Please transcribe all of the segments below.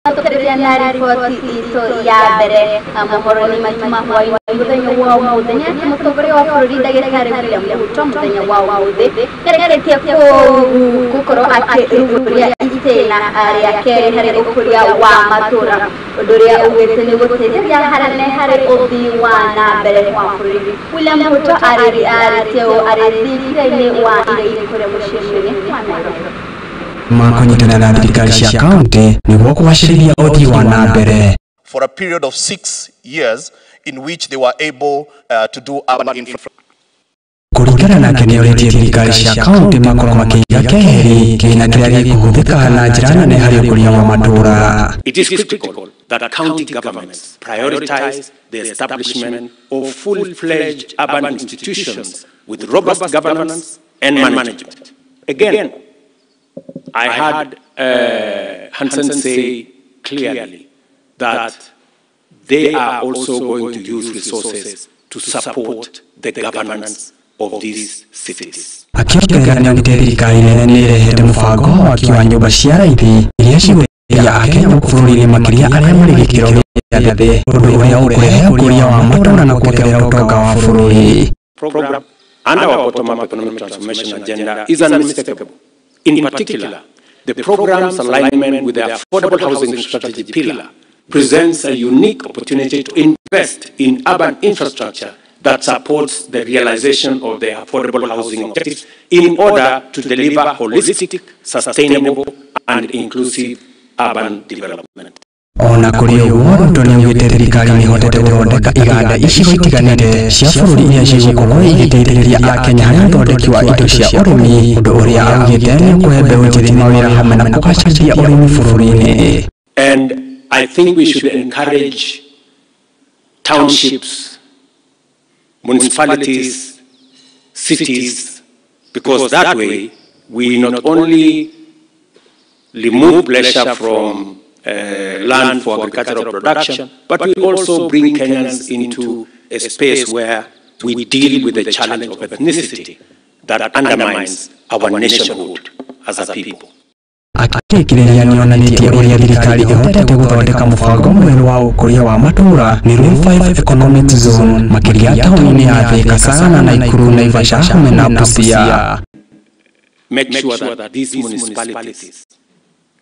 Tukĩrĩria na riboti itũ ya mbere mohoro-inĩ maitũ ma hwaĩ-inĩ mũthenya wa ũmũthĩ nĩ atĩ mũtongoria wa bũrũri ndagĩtarĩ William Ruto mũthenya wa ũmũthĩ nĩarekeretie gũkorwo akĩrugũria itĩna rĩa kerĩ harĩ ũkũria wa matũra ũndũ ũrĩa ugĩte nĩ gũteithĩrĩria harĩ harĩ ũthii wa na mbere wa bũrũri. William Ruto arĩtie ũũ arĩ thingira-inĩ wa Iregi kũrĩa mũciĩ mũnene wa Nairobi. Makũnyitanĩra na thirikari cia kaunti nĩguo kũgacĩrithia ũthii wa na mbere. For a period of 6 years in which they were able to do urban infrastructure. Kũringana nake nĩorĩtie thirikari cia kaunti makorwo makĩiga keheri kĩgĩna kĩrĩa gĩkũhũthĩka na njĩra nene harĩ ũkũria wa matũra. It is critical that county governments prioritize the establishment of full-fledged urban institutions with robust governance and management. Again, I had Hansen say clearly that they are also going to use resources to support the governance of these cities. Akĩongerera nĩaugĩte thirikari nene nĩ ĩrehete mũbango wa waki wa nyũmba cia raithi iria cigũteithia Akenya gũkũ bũrũri-inĩ makĩria arĩa marĩ gĩkĩro gĩa thĩ, ũndũ ũrĩa ũkũrehe ũkũria wa matũra na kuongerera ũtonga wa bũrũri. Program and our bottom-up economic transformation agenda is unmistakable. In particular, the program's alignment with the affordable housing strategy pillar presents a unique opportunity to invest in urban infrastructure that supports the realization of the affordable housing objectives in order to deliver holistic, sustainable, and inclusive urban development. Ona kũrĩ ũguo, Ruto nĩaugĩte thirikari nĩĩhotete gũthondeka iganda icigo itiganĩte cia bũrũri iria cigũkorwo igĩteithĩrĩria Akenya harĩ ũthondeki wa indo cia ũrĩmi, ũndũ ũrĩa augĩte nĩ ũkũhe mbeũ njĩthĩ mawĩra hamwe na kũgacĩrithia ũrĩmi bũrũri-inĩ. And I think we should encourage townships, municipalities, cities, because that way we not only remove pressure from land for agricultural production, but we also bring Kenyans into a space where we deal with the challenge of ethnicity that undermines our nationhood as a people. Akĩkĩrĩria nĩonanĩtie ũrĩa thirikari ĩhotete gũthondeka mũbango mwerũ wa ũkũria wa matũra nĩ Room 5 Economic Zone makĩria taũni-inĩ ya Thika, Sagana, Nakuru, Naivasha hamwe na Busia. Make sure that these municipalities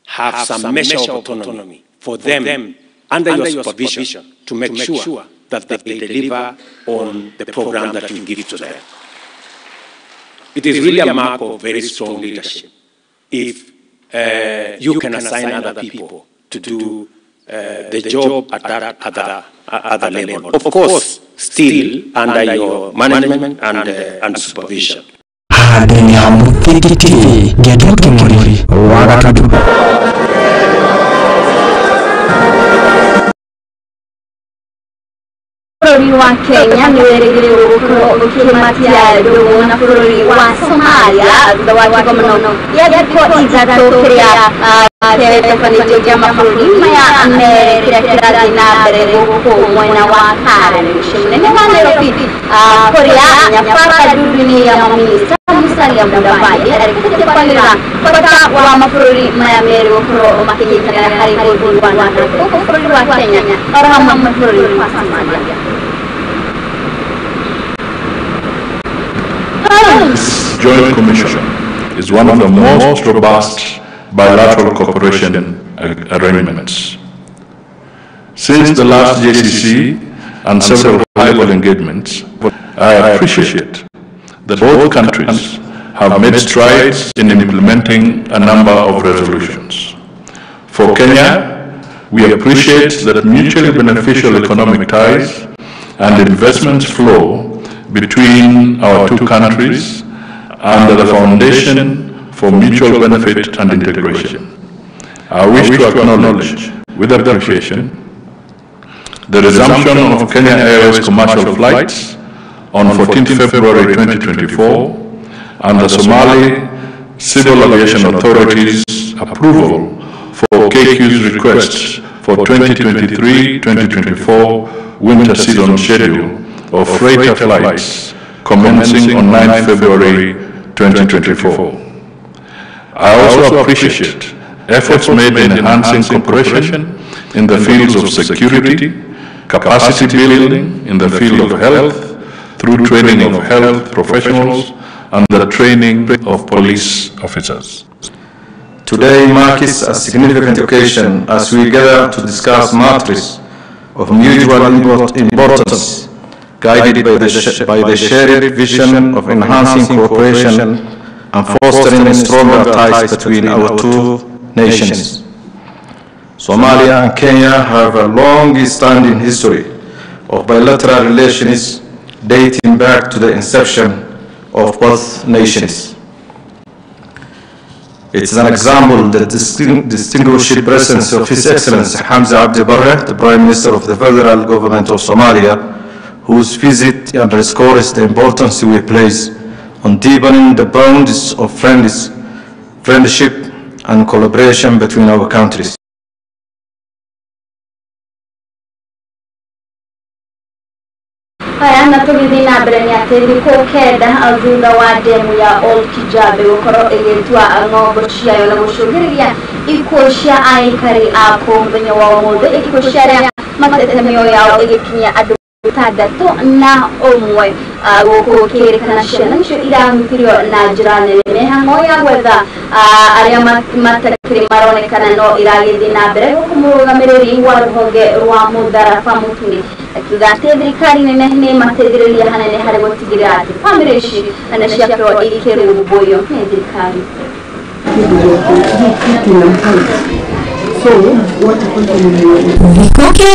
have some measure of autonomy for them under your supervision to make sure that they deliver on the program that you give to them. It is really a mark of very strong leadership if you can assign other people to do the job at that other level. Of course, still under your management and supervision. Handũ-inĩ ha Mũthingi TV, Ngendo Kĩmũrĩ wa Gatundu. Bũrũri wa Kenya nĩ wĩrĩgĩrĩirwo gũkorwo ũkĩmatia ndũgũ na bũrũri wa Somalia thutha wa kĩgomano gĩa thikũ ithatũ kĩrĩa kĩretabanĩtio kĩa mabũrũri maya merĩ kĩrĩa kĩrathiĩ na mbere gũkũ mwena wa Karen, mũciĩ mũnene wa Nairobi, kũrĩa Nyababa ndundu-inĩ ya mamĩnĩsta Musalia Mudavadi arĩkĩtie kwanĩrĩra bata wa mabũrũri maya merĩ gũkorwo makĩnyitanĩra harĩ ũthii wa na mbere gũkũ bũrũri wa Kenya oro hamwe na bũrũri wa Somalia. Joint Commission is one of the most robust bilateral cooperation arrangements. Since the last JCC and several high-level engagements, I appreciate that both countries have made strides in implementing a number of resolutions. For Kenya, we appreciate that mutually beneficial economic ties and investments flow between our two countries under the foundation for mutual benefit and integration. I wish to acknowledge with appreciation the resumption of Kenya Airways commercial flights on 14 February 2024 and the Somali Civil Aviation Authority's approval for KQ's request for 2023-2024 winter season schedule of freighter flights commencing on 9 February 2024. I also appreciate efforts made in enhancing cooperation in the fields of security, capacity building in the field of health, through training of health professionals and the training of police officers. Today marks a significant occasion as we gather to discuss matters of mutual importance, guided by the shared vision of enhancing cooperation and fostering stronger ties between our two nations. Somalia and Kenya have a long-standing history of bilateral relations dating back to the inception of both nations. It is an example that the distinguished presence of His Excellency Hamza Abdi Barre, the Prime Minister of the Federal Government of Somalia, whose visit underscores the importance we place on deepening the bonds of friendship and collaboration between our countries. Aya na tũgĩthiĩ na mbere nĩ atĩ thikũ 9 thutha wa ndemu ya Old Kijabe gũkorwo ĩgĩtua ng'ongo ciayo na gũcũngĩrĩria ikuũ cia aikari a kũu mũthenya wa ũmũthĩ, ikuũ cia arĩa matete mĩoyo yao ĩgĩkinyia andũ 61 gũkũ gũkĩrĩkana ciana icio irahutirio na njĩra nene. Mĩhang'o ya gwetha arĩa matakĩrĩ maronekana no ĩragĩthiĩ na mbere gũkũ mũrũgamĩrĩri wa rũhonge rwa mũtharaba mũtune akiuga atĩ thirikari nene nĩ ĩmateithĩrĩria hanene harĩ gũtigĩrĩra atĩ bamĩrĩ ici nĩ ciakorwo ikĩrũmbũiyo nĩ thirikari. Thikũ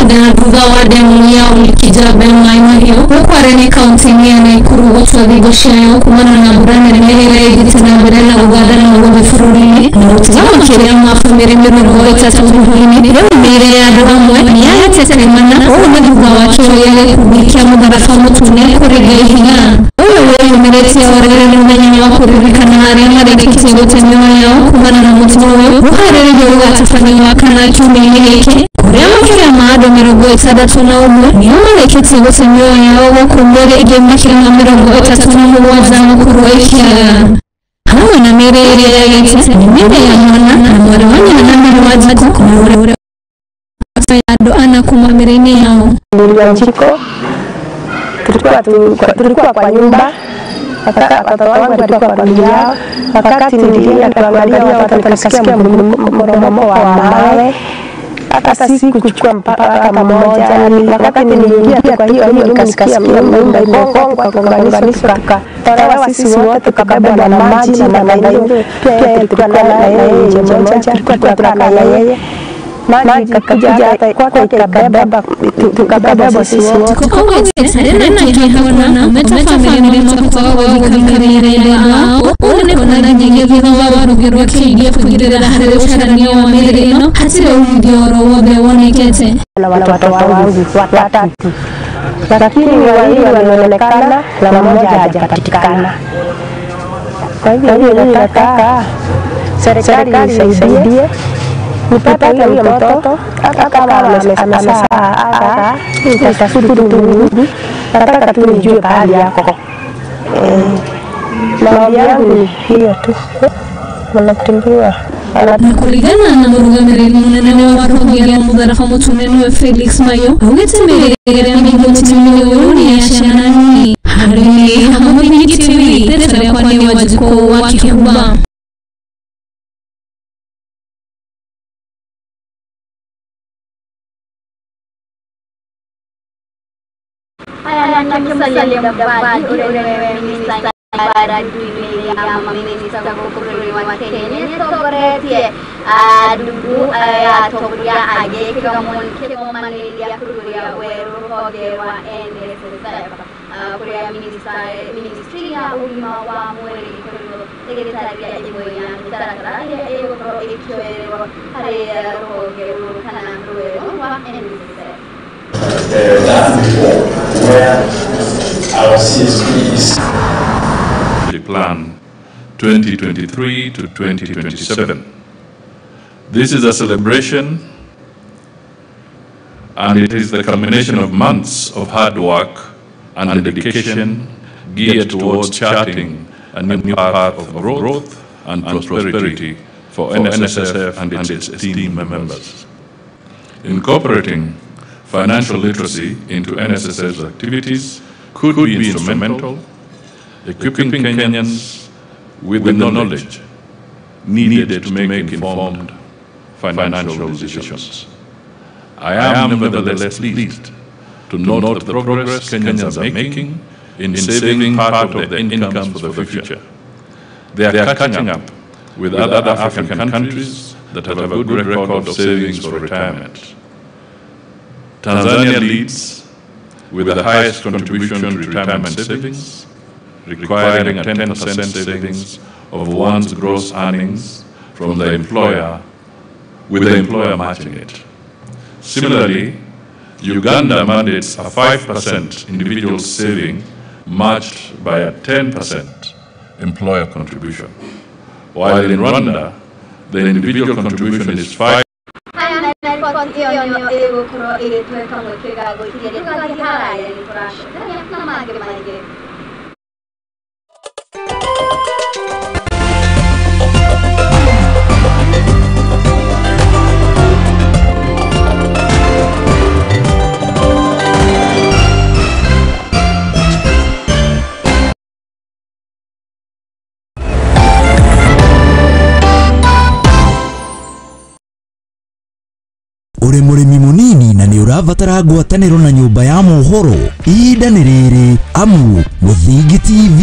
9 thutha wa ndemu ya Old Kijabe Mai Mahiũ gũkũ Areni kaunti-inĩ ya Nakuru gũtua thingo ciayo kumana na mbura nene ĩrĩa ĩthiĩte na mbere na gũganda na guothe bũrũri-inĩ na gũtiga makĩria ma bamĩrĩ 30 bũrũri-inĩ. Rĩu mĩĩrĩ ya andũ amwe nĩyagĩte kaimana, ũũ nĩ thutha wa kĩo gĩa gĩkundi kĩa mũtharaba mũtune kũringa ihiga. Ũyũ wĩyumĩrĩtie warĩrĩ mũthenya wa kũririkana arĩa marĩkĩtie gũte mĩoyo yao kumana na mũtino ũyũ ũharĩrĩrio ũgatabanio wa kana kiumia-inĩ gĩkĩ kũrĩa makĩria ma andũ 61 nĩo marĩkĩtie gũte mĩoyo yao gũkũ mĩĩrĩ ĩngĩ makĩria ma 37 gũkorwo ĩkĩaga. Hamwe na mĩĩrĩ ĩrĩa yagĩte nĩ mĩĩrĩ ya mwana na mwarĩ wa nyina na mwarĩ wa Njikũ na andũ ana kuma mĩĩrĩ-inĩ yao. Njiko tulikuwa kwa nyumba, watoto wangu walikuwa kwa familia yao. Wakati nilienda kuangalia watoto nikasikia mporomoko wa mawe, hata sikuchukua mpaka mmoja. Wakati niliingia kwa hiyo nikasikia nyumba imegongwa, tukaunganishwa, tukatolewa sisi wote, tukabebwa na maji na maji. Pia tulikuwa na yeye nje moja, tulikuwa tunakaa na yeye. Maji ikakuja hata kwake ikabeba, tukabeba sisi wote. Na watoto wangu watatu, lakini wawili walionekana na mmoja hajapatikana. Kwa hivyo nataka serikali isaidie nipate huyo mtoto, hata kama amesahau, nitashukuru tu Mungu. Nataka tu nijue pahali yako. Maombi yangu ni hiyo tu. Wanatembea Na kulingana na mũrũgamĩrĩri mũnene wa rũhonge rwa mũtharaba mũtune nĩwe Felix Mayo augĩte mĩĩrĩ ĩrĩa mĩingĩ ũyũ nĩ ya ciana nini. Harĩ hamwe na TV, rĩtwa rĩakwa nĩ Wanjikũ wa Kĩhumba. Aya nake Musalia Mudavadi ũrĩa nĩwe minista ya maminista gũkũ bũrũri wa Kenya nĩatongoretie ndundu ya atongoria angĩ kĩgomanĩria kũrũria werũ rũhonge rwa NSSF kũrĩa ministry ya ũgima wa mwĩrĩ ĩkorirwo ĩgĩtarĩria ĩmwe ya mĩtaratara ĩrĩa ĩgũkorwo ĩkĩoererwo harĩ rũhonge rũrũ kana rwerũ rwa NSSF. That report where our CSP is the plan 2023 to 2027. This is a celebration, and it is the culmination of months of hard work and dedication geared towards charting a new path of growth and prosperity for NSSF and its esteemed members. Incorporating financial literacy into NSSF's activities could be instrumental, equipping Kenyans with the knowledge needed to make informed financial decisions. I am nevertheless pleased to note the progress Kenyans are making in saving part of their incomes for the future. They are catching up with other African countries that have a good record of savings for retirement. Tanzania leads with the highest contribution to retirement savings, requiring a 10% savings of one's gross earnings from the employer, with the employer matching it. Similarly, Uganda mandates a 5% individual saving matched by a 10% employer contribution, while in Rwanda, the individual contribution is 5%. Riboti ĩyo nĩyo ĩgũkorwo ĩgĩtweka mweke ga gwĩkiria tũgathiĩ haraya nĩ tũracokania na mangĩ maingĩ. Uri mũrĩmi mũnini na nĩ ũrabatara ngwatanĩro na nyũmba ya mohoro, ihinda nĩ rĩrĩ amu Mũthingi TV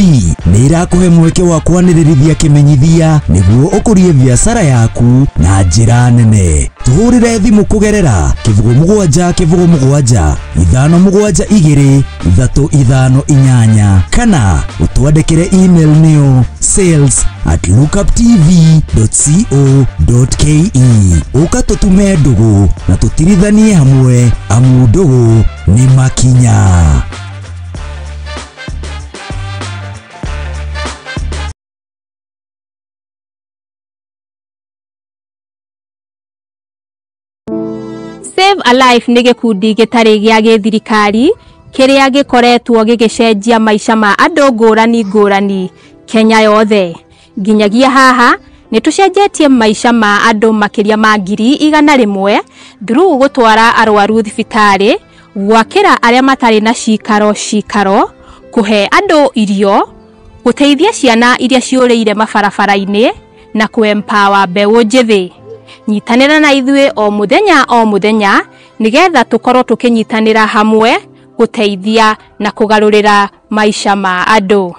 nĩ ĩrakũhe mweke wa kwanĩrĩrithia kĩmenyithia nĩguo ũkũrie biacara yaku na njĩra nene. Tũhũrĩre thimũ kũgerera 07 07 5 7 2 3 5 8 kana ũtwandĩkĩre email nĩyo sales@lookuptv.co.ke. Ũka tũtume ndũgũ na tũtirithanie hamwe amu ndũgũ nĩ makinya. Save a Life nĩ gĩkundi gĩtarĩ gĩa gĩthirikari kĩrĩa gĩkoretwo gĩgĩcenjia maica ma andũ ngũrani ngũrani Kenya yothe. Nginyagia haha nĩ tũcenjetie maica ma andũ makĩria ma 100,000 through gũtwara arwaru thibitarĩ, gwakĩra arĩa matarĩ na cikaro cikaro, kũhe andũ irio, gũteithia ciana iria ciũrĩire mabarabara-inĩ na kũ-empower mbeũ njĩthĩ. Nyitanĩra na ithuĩ o mũthenya o mũthenya nĩgetha tũkorwo tũkĩnyitanĩra hamwe gũteithia na kũgarũrĩra maica ma andũ.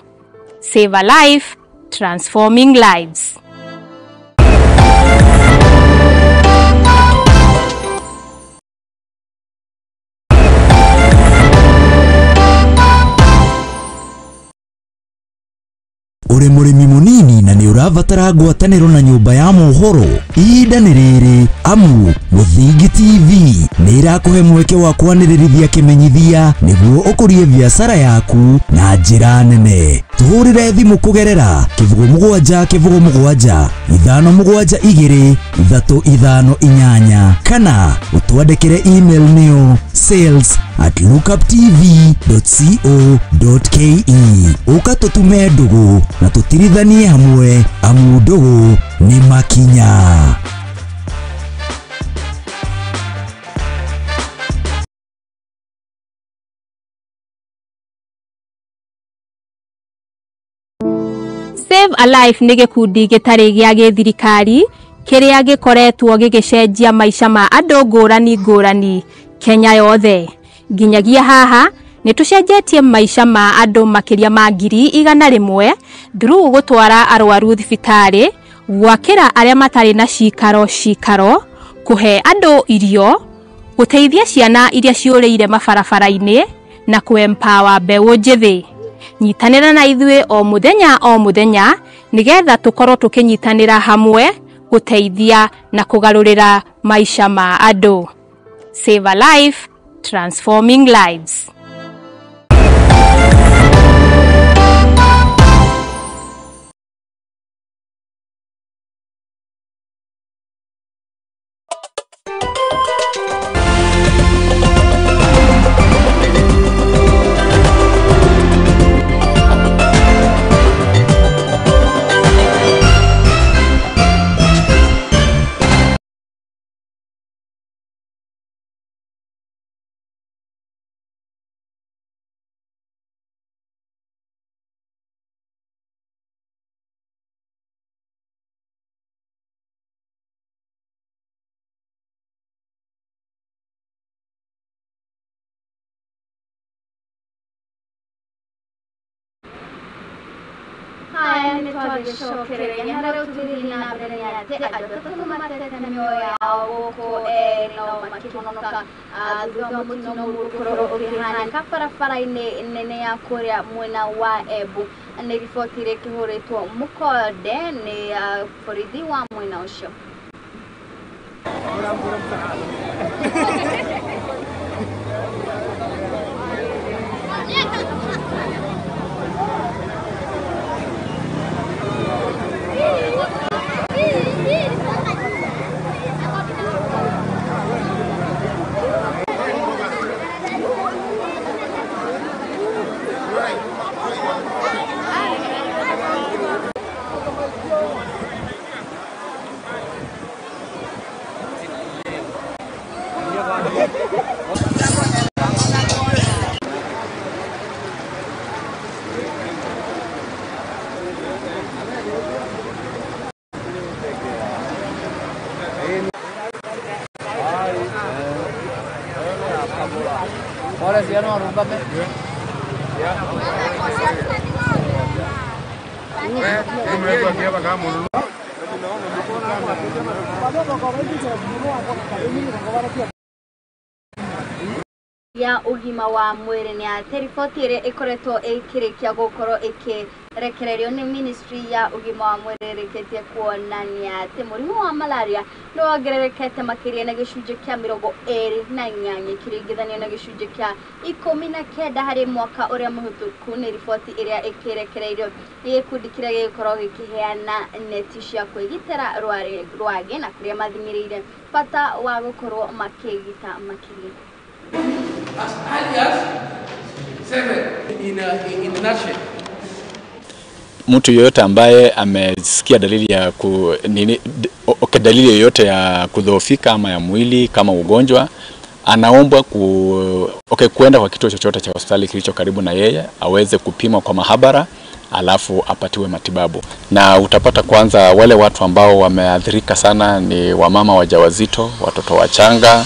Save a Life, transforming lives. Uri mũrĩmi mũnini na nĩ ũrabatara ngwatanĩro na nyũmba ya mohoro, ihinda nĩ rĩrĩ amu Mũthingi TV nĩ ĩrakũhe mweke wa kwanĩrĩrithia kĩmenyithia nĩguo ũkũrie biacara yaku na njĩra nene. Tũhũrĩre thimũ kũgerera 07 07 5 7 2 3 5 8 kana ũtwandĩkĩre email nĩyo sales@lookuptv.co.ke. Ũka tũtume ndũgũ na tũtirithanie hamwe amu ndũgũ nĩ makinya. Save a Life nĩ gĩkundi gĩtarĩ gĩa gĩthirikari kĩrĩa gĩkoretwo gĩgĩcenjia maica ma andũ ngũrani ngũrani Kenya yothe. Nginyagia haha nĩ tũcenjetie maica ma andũ makĩria ma 100,000 through gũtwara arwaru thibitarĩ, gwakĩra arĩa matarĩ na cikaro cikaro, kũhe andũ irio, gũteithia ciana iria ciũrĩire mabarabara-inĩ na kũ-empower mbeũ njĩthĩ. Nyitanĩra na ithuĩ o mũthenya o mũthenya nĩgetha tũkorwo tũkĩnyitanĩra hamwe gũteithia na kũgarũrĩra maica ma andũ. Save a Life, transforming lives. Haya nĩ twagĩcokereria harĩa tũgĩthiĩ na mbere nĩ atĩ andũ atatũ matete mĩoyo yao gũkũ no makĩhonoka thutha wa mũtino gũkorwo ũkĩhanĩka barabara-inĩ nene ya kũrĩa mwena wa Embu. Nĩ riboti ĩrĩa ĩkĩhũrĩtwo mũkonde nĩ borithi wa mwena ũcio. Ya ũgima wa mwĩrĩ nĩ atĩ riboti ĩrĩa ĩkoretwo ĩkĩrĩkia gũkorwo ĩkĩrekererio nĩ ministry ya ũgima wa mwĩrĩ ĩrĩkĩtie kuonania atĩ mũrimũ wa malaria nĩ wongererekete makĩria na gĩcunjĩ kĩa 28 ĩkĩringithanio na gĩcunjĩ kĩa 19 harĩ mwaka ũrĩa mũhĩtũku. Nĩ riboti ĩrĩa ĩkĩrekereirio nĩ gĩkundi kĩrĩa gĩgũkorwo gĩkĩheana neti cia kwĩgitĩra rwagĩ na kũrĩa mathimĩrĩire bata wa gũkorwo makĩgita makĩria. As early as 7 in a nutshell. Mtu yoyote ambaye amesikia dalili ya dalili yoyote ya kudhoofika ama ya mwili kama ugonjwa, anaombwa kuenda kwa kituo chochote cha hospitali kilicho karibu na yeye, aweze kupimwa kwa mahabara alafu apatiwe matibabu. Na utapata kwanza wale watu ambao wameathirika sana ni wamama wajawazito, watoto wachanga,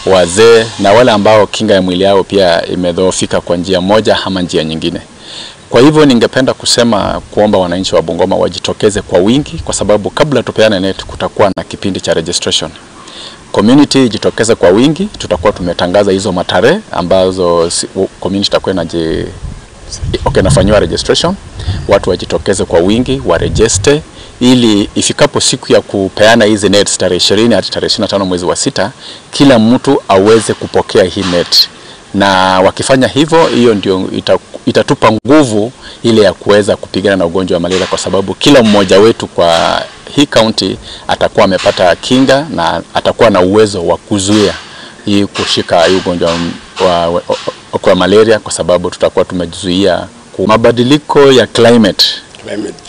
wazee na wale ambao kinga ya mwili yao pia imedhoofika kwa njia moja ama njia nyingine. Kwa hivyo ningependa kusema kuomba wananchi wa Bungoma wajitokeze kwa wingi, kwa sababu kabla tupeane net kutakuwa na kipindi cha registration. Community jitokeze kwa wingi, tutakuwa tumetangaza hizo matarehe ambazo community itakuwa inafanywa registration. Watu wajitokeze kwa wingi, waregister ili ifikapo siku ya kupeana hizi nets tarehe 20 hadi tarehe 25 mwezi wa 6, kila mtu aweze kupokea hii net. Na wakifanya hivyo, hiyo ndio itatupa nguvu ile ya kuweza kupigana na ugonjwa wa malaria, kwa sababu kila mmoja wetu kwa hii county atakuwa amepata kinga na atakuwa na uwezo wa kuzuia hii kushika hii ugonjwa wa malaria, kwa sababu tutakuwa tumejizuia mabadiliko ya climate.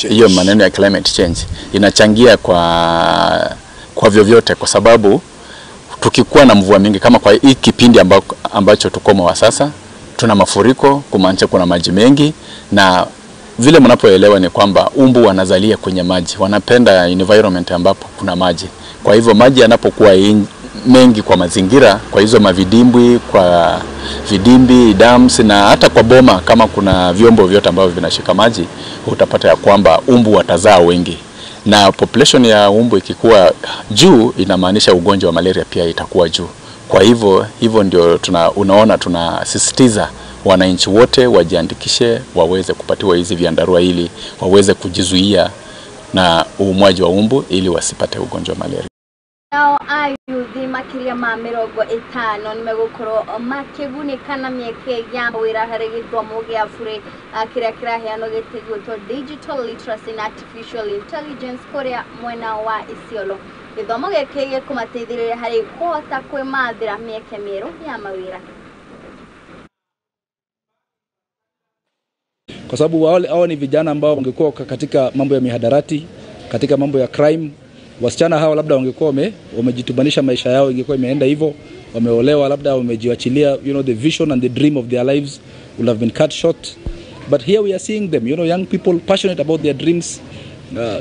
Hiyo maneno ya climate change inachangia kwa vyovyote, kwa sababu tukikuwa na mvua mingi kama kwa hii kipindi ambacho tuko wa sasa, tuna mafuriko, kumaanisha kuna maji mengi, na vile mnapoelewa ni kwamba umbu wanazalia kwenye maji, wanapenda environment ambapo kuna maji. Kwa hivyo maji yanapokuwa mengi kwa mazingira, kwa hizo mavidimbwi, kwa vidimbi, dams na hata kwa boma, kama kuna vyombo vyote ambavyo vinashika maji, utapata ya kwamba umbu watazaa wengi. Na population ya umbu ikikuwa juu, inamaanisha ugonjwa wa malaria pia itakuwa juu. Kwa hivyo hivyo ndio unaona tunasisitiza wananchi wote wajiandikishe, waweze kupatiwa hizi vyandarua ili waweze kujizuia na uumwaji wa umbu ili wasipate ugonjwa wa malaria. Nao ayuthi makiria ma 50 nimegukorwo makĩgunĩka na mĩeke ya wĩra harĩ gĩthomo gĩa bure kĩrĩa kĩraheanwo gĩtigwĩtwo digital literacy na artificial intelligence kũrĩa mwena wa Isiolo. Gĩthomo gĩkĩ gĩkũmateithĩrĩria harĩ kũhota kwĩmathĩra mĩeke mĩerũ ya mawĩra. Kwa sababu hao ni vijana ambao wangekuwa katika mambo ya mihadarati, katika mambo ya crime. Wasichana hao labda wangekuwa wamejitubanisha maisha yao, ingekuwa imeenda hivyo, wameolewa, labda wamejiachilia, you know, the vision and the dream of their lives would have been cut short. But here we are seeing them, you know, young people passionate about their dreams.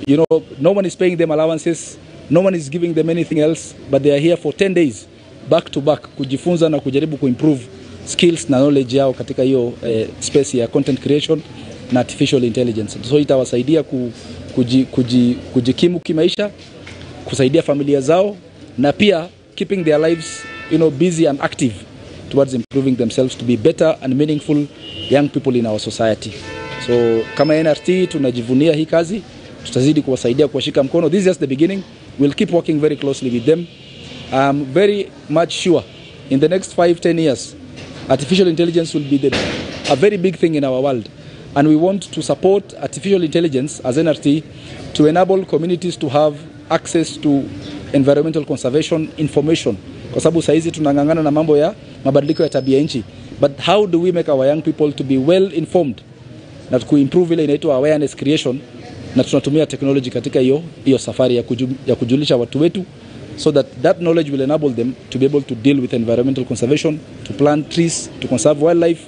You know, no one is paying them allowances, no one is giving them anything else, but they are here for 10 days back to back kujifunza na kujaribu kuimprove skills na knowledge yao katika hiyo space ya content creation na artificial intelligence. So itawasaidia kujikimu kimaisha, kusaidia familia zao, na pia keeping their lives, you know, busy and active towards improving themselves to be better and meaningful young people in our society. So kama NRT tunajivunia hii kazi, tutazidi kuwasaidia, kuwashika mkono. This is just the beginning. We'll keep working very closely with them. I'm very much sure in the next 5-10 years, artificial intelligence will be a very big thing in our world. And we want to support artificial intelligence as NRT to enable communities to have access to environmental conservation information. Kwa sababu saizi tunang'ang'ana na mambo ya mabadiliko ya tabia nchi. But how do we make our young people to be well informed na kuimprove ile inaitwa awareness creation, na tunatumia technology katika hiyo safari ya kujulisha watu wetu, so that knowledge will enable them to be able to deal with environmental conservation, to plant trees, to conserve wildlife,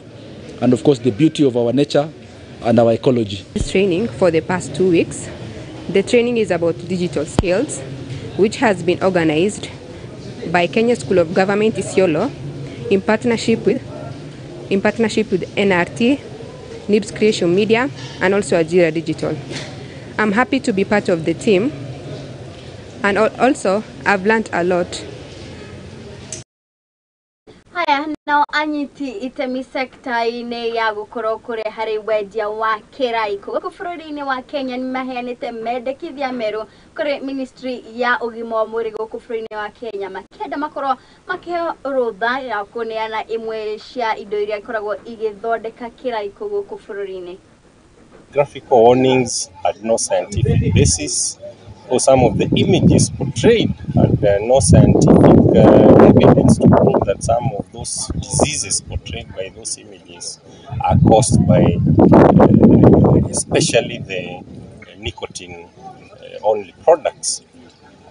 and of course the beauty of our nature and our ecology. This training for the past 2 weeks. The training is about digital skills, which has been organized by Kenya School of Government Isiolo in partnership with NRT, NIBS Creation Media, and also Ajira Digital. I'm happy to be part of the team, and also I've learned a lot. Haya nao anyiti itemi sekta-inĩ ya gũkorwo kũrĩ harĩ wendia wa kĩraikũ gũkũ bũrũri-inĩ wa Kenya nĩ maheanĩte mendekithia merũ kũrĩ ministry ya ũgima wa mwĩrĩ gũkũ bũrũri-inĩ wa Kenya, makĩenda makorwo makĩheo rũtha ya kũneana imwe cia indo iria ikoragwo igĩthondeka kĩraikũ gũkũ bũrũri-inĩ. Graphical warnings had no scientific basis, or some of the images portrayed had no scientific evidence to prove that some of those diseases portrayed by those images are caused by especially the nicotine-only products.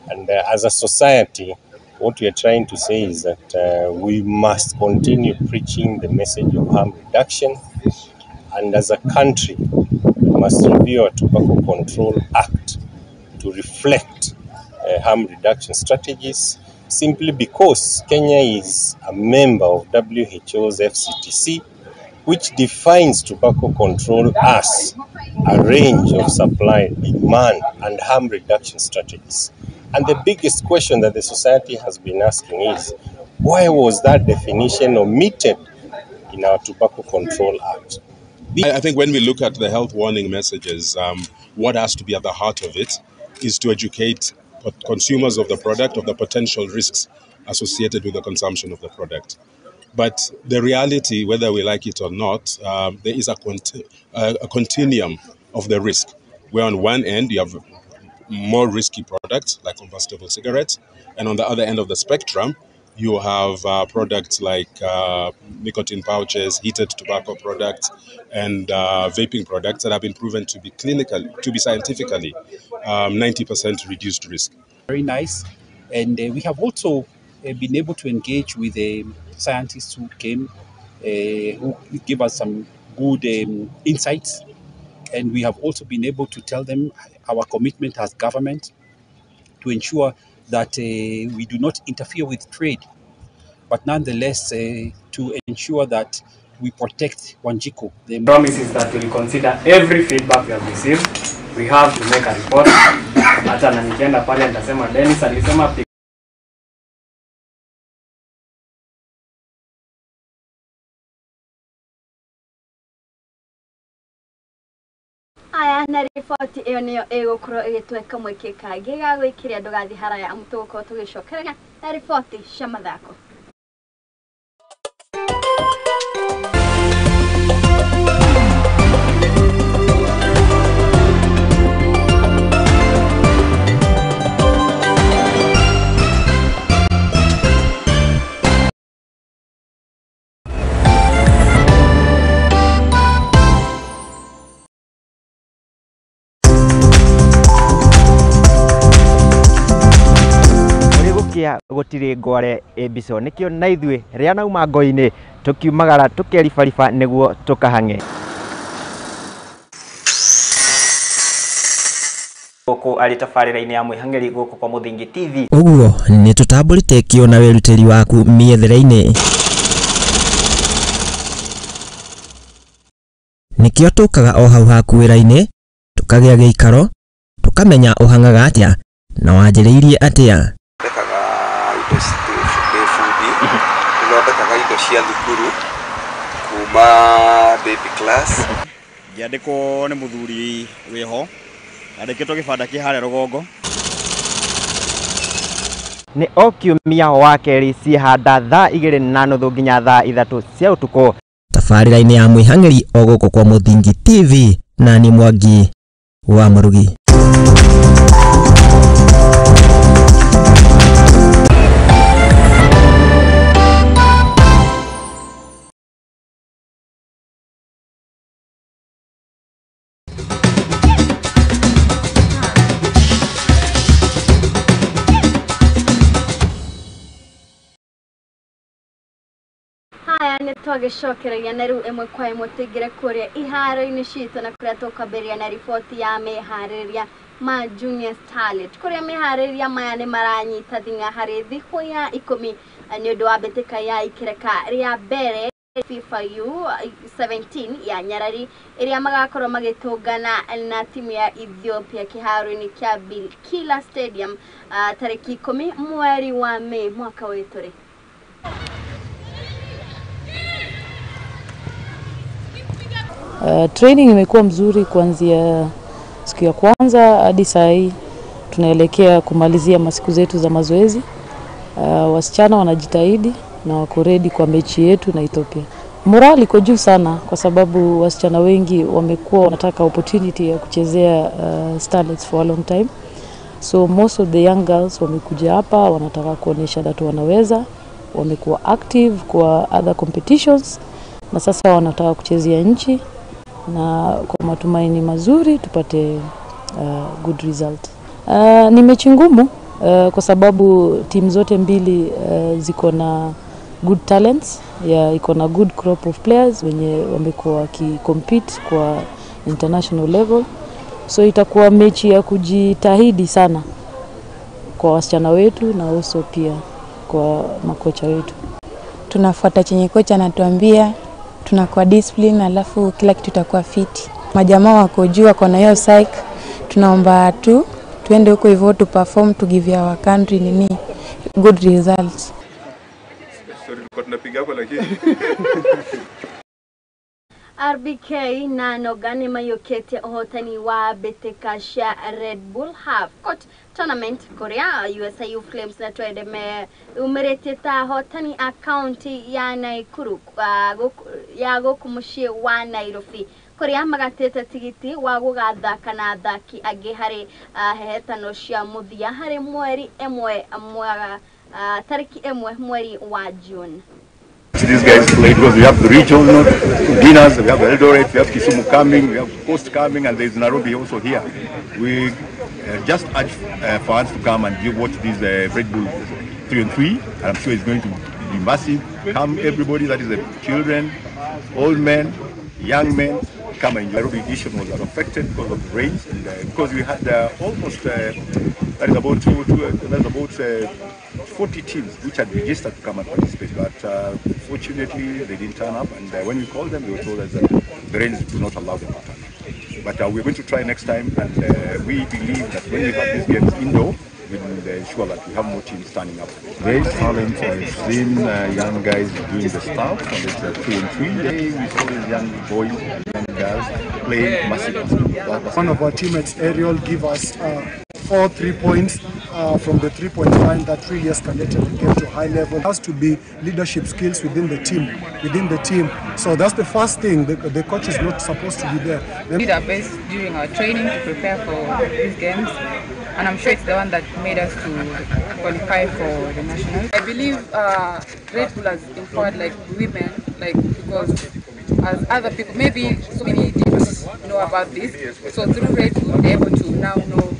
And as a society, what we are trying to say is that we must continue preaching the message of harm reduction, and as a country, we must review our Tobacco Control Act to reflect harm reduction strategies, simply because Kenya is a member of WHO's FCTC, which defines tobacco control as a range of supply, demand, and harm reduction strategies. And the biggest question that the society has been asking is, why was that definition omitted in our Tobacco Control Act? I think when we look at the health warning messages, what has to be at the heart of it is to educate consumers of the product, of the potential risks associated with the consumption of the product. But the reality, whether we like it or not, there is a continuum of the risk, where on one end you have more risky products like combustible cigarettes, and on the other end of the spectrum, you have products like nicotine pouches, heated tobacco products, and vaping products that have been proven to be clinically, to be scientifically 90% reduced risk. Very nice. And we have also been able to engage with the scientists who came, who gave us some good insights. And we have also been able to tell them our commitment as government to ensure that we do not interfere with trade, but nonetheless to ensure that we protect Wanjiku. The promise is that we'll consider every feedback we have received. We have to make a report. Hata na nikienda pale nitasema Dennis alisema Aya na riboti ĩyo nĩyo ĩgũkorwo ĩgĩtweka mweke kangĩ ga gwĩkĩria ndũgathiĩ haraya amu tũgũkorwo tũgĩcokereria na riboti cia mathako. Gutiri ngware mbico nikio na ithuĩ rĩa nauma ngo-inĩ tukiumagara tukeribariba nĩguo tukahang'e gũkũ arĩ tabarĩra-inĩ ya mwĩhang'eri gũkũ kwa Mũthingi TV. Ũguo nĩ tũtambũrĩte kĩo na wĩrutĩri waku mĩethere-inĩ. Nĩkĩo tũkaga o hau haku wĩra-inĩ, tũkagĩa gĩikaro, tũkamenya ũhang'aga atĩa na wanjĩrĩirie atĩa. Thondekaga indo ndĩ bundi, nĩthondekaga indo cia thukuru kuma baby class. Ngĩandĩkwo nĩ mũthuri wĩho, andĩkĩtwo gĩbanda kĩ harĩa rũgongo. Nĩ o kiumia wa kerĩ ciĩhanda thaa 2:30 nginya thaa 3 cia ũtukũ. Tabarĩra-inĩ ya mwĩhang'ĩri o gũkũ kwa Mũthingi TV na ni Mwangi wa Mũrugi. Haya nĩ twagĩcokereria na rĩu ĩmwe kwa ĩmwe tũingĩre kũrĩa iharo-inĩ citũ na kũrĩa tũkwambĩrĩria na riboti ya meharĩrĩria ma Junior Starlet kũrĩa meharĩrĩria maya nĩ maranyita thing'a harĩ thikũ ya 10 nĩ ũndũ wa mbĩtĩka ya ikereka rĩa mbere FIFA U17 ya Nyarari ĩrĩa magakorwo magĩtũngana na timu ya Ethiopia kĩharo-inĩ kĩa Bikila Stadium tarĩki 10 mweri wa Mei mwaka ũyũ tũrĩ. Training imekuwa mzuri kuanzia siku ya kwanza hadi saa hii tunaelekea kumalizia masiku zetu za mazoezi. Wasichana wanajitahidi na wako ready kwa mechi yetu na Ethiopia. Morali iko juu sana kwa sababu wasichana wengi wamekuwa wanataka opportunity ya kuchezea Starlets for a long time. So most of the young girls wamekuja hapa wanataka kuonesha that wanaweza, wamekuwa active kwa other competitions na sasa wanataka kuchezea nchi, na kwa matumaini mazuri tupate good result. Ni mechi ngumu kwa sababu timu zote mbili ziko na good talents, iko na good crop of players wenye wamekuwa wakicompete kwa international level. So itakuwa mechi ya kujitahidi sana kwa wasichana wetu na also pia kwa makocha wetu. Tunafuata chenye kocha anatuambia, tunakuwa discipline alafu kila kitu itakuwa fit. Majamaa wako juu wako na hiyo psych, tunaomba tu tuende huko hivyo tu perform to give our country nini good results. Sorry, tulikuwa tunapiga hapo lakini RBK na Noga nĩ maiyũkĩtie ũhotani wa mbĩtĩka cia Red Bull Half Court Tournament kũrĩa USIU Flames na Twende meumĩrĩtie ta ahotani a kaunti ya Naikuru ya gũkũ mũciĩ wa Nairobi kũrĩa magatĩte tigiti wa gũgathaka na athaki angĩ harĩ hehetano cia mũthia harĩ mweri ĩmwe tarĩki 1 mweri wa June. These guys play because we have the regional dinners, we have Eldoret, we have Kisumu coming, we have Coast coming, and there is Nairobi also here. We just urge fans to come and watch this Red Bull 3-on-3, and I'm sure it's going to be massive. Come everybody, that is the children, old men, young men, come and enjoy. Nairobi edition was affected because of the rains, and because we had almost, that is about 40 teams which had registered to come and participate, but fortunately they didn't turn up, and when we called them, they were told us that the rains do not allow them to turn up. But we're going to try next time, and we believe that when we have these games indoor, we will ensure that we have more teams standing up. Great talent. I've seen young guys doing the stuff, and it's 3-on-3. Today we saw these young boys and young girls playing massive basketball. One of our teammates, Ariel, give us 4 3 points from the 3-point line that really escalated the game to high level. It has to be leadership skills within the team. So that's the first thing. The coach is not supposed to be there. We did our best during our training to prepare for these games, and I'm sure it's the one that made us to qualify for the nationals. I believe Red Bull has empowered like women, like because as other people, maybe so many didn't know about this. So through Red Bull, they're able to now know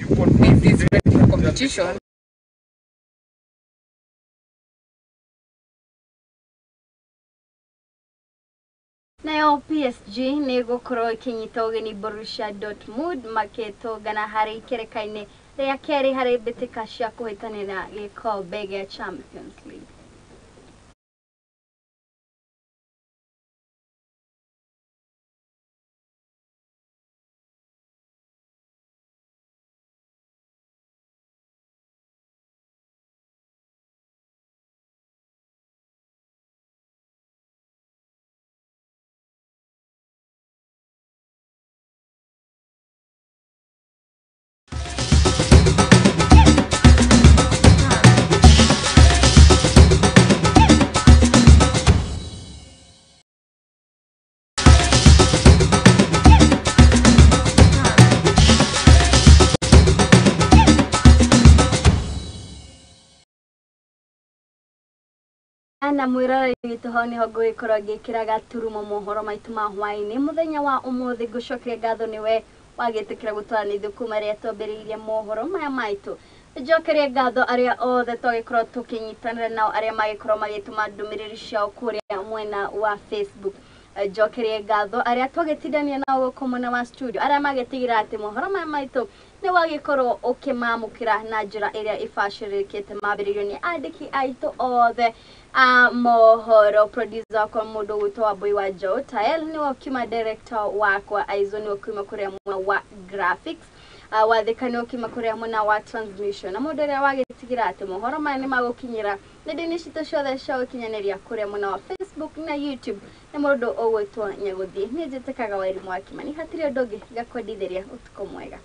this Red Bull competition. Nayo PSG nĩ ĩgũkorwo ĩkĩnyita ũgeni Borussia Dortmund makĩtũngana harĩ ikereka-inĩ rĩa kerĩ harĩ mbĩtĩka cia kũhĩtanĩra gĩkombe gĩa Champions League. Na mwĩroreri witũ, hau nĩho ngũgĩkorwo ngĩkĩra gaturumo mohoro maitũ ma hwaĩ-inĩ mũthenya wa ũmũthĩ. Ngũcokeria ngatho nĩwe wagĩtĩkĩra gũtwarana ithuĩ kuma rĩrĩa twambĩrĩirie mohoro maya maitũ. Njokerie ngatho arĩa othe twagĩkorwo tũkĩnyitanĩra nao, arĩa magĩkorwo magĩtũma ndũmĩrĩri ciao kũrĩa mwena wa Facebook. Njokerie ngatho arĩa twagĩtindania nao gũkũ mwena wa studio, arĩa magĩtigĩra atĩ mohoro maya maitũ nĩ wagĩkorwo ũkĩmamũkĩra na njĩra ĩrĩa ĩbacĩrĩrĩkĩte, mambĩrĩirio nĩ andĩki aitũ othe a mohoro, producer wakwa mũndũ ũgwĩtwo Wambui wa Joe Tael, nĩwe ũkiuma director wakwa Aizo, nĩwe ũkiuma kũrĩa mwena wa graphics, Wathĩka nĩ ũkiuma kũrĩa mwena wa transmission, na mũndũ ũrĩa wagĩtigĩra atĩ mohoro maya nĩ magũkinyĩra nenda-inĩ citũ ciothe cia ũkinyanĩria kũrĩa mwena wa Facebook na YouTube nĩ mũndũ ũgwĩtwo Nyagũthiĩ. Niĩ njĩtĩkaga Wairimu wa Kimani, hatirĩ ũndũ ũngĩ ngakwendithĩria ũtukũ mwega.